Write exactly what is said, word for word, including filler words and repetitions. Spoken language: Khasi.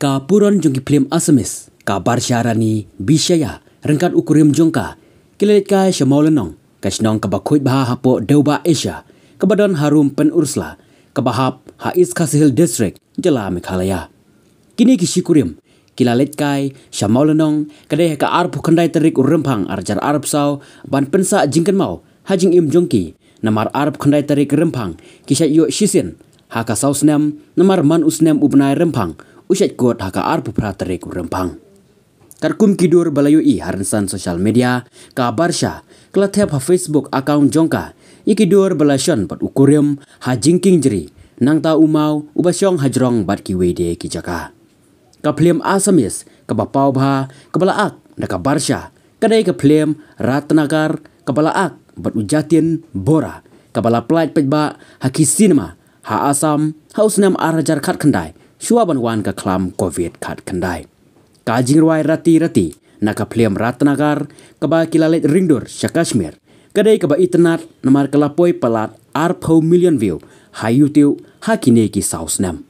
Ka puron jong ki phlim Assamese, ka Barsha Rani Bishaya, ryngkat u kurim jong ka, ki la leit kai sha Mawlynnong, ka shnong kaba khuid bha hapoh Dewbah Asia, kaba don ha Rum Pynursla, kaba hap ha East Khasi Hills District, jylla Meghalaya. Kine ki shi kurim ki la leit kai sha Mawlynnong, ka dei ha ka arphew khyndai tarik u Rymphang arhajar arphew saw, ban pynsah jingkynmaw ha jingim jong ki, namar arphew khyndai tarik Rymphang ki shait ïoh shisien ha ka saw snem, namar man u snem u bnai Rymphang u shait kut ha ka arphew phra tarik u Rymphang. Katkum ki dur ba la ïohi ha rynsan social media, ka Barsha ka la thep ha Facebook account jong ka ïa ki dur ba la shon bad u kurim ha jingkieng jri, nangta u maw uba shong ha jrong bad kiwei de ki jaka. Ka phlim Assamese kaba paw bha kaba la ak da ka Barsha ka dei ka phlim Ratnagar kaba la ak bad u Jatin Bora, kaba la pynlait paidbah ha ki cinema ha Assam ha u snem arhajar khatkhyndai, shuwa ban wan ka khlam Covid khatkhyndai. Ka jingrwai Rati Rati na ka phlim Ratnagar, kaba ki la leit ringdur sha Kashmir, ka dei kaba itynnad namar ka la poi palat arphew million view ha YouTube ha kine ki saw snem.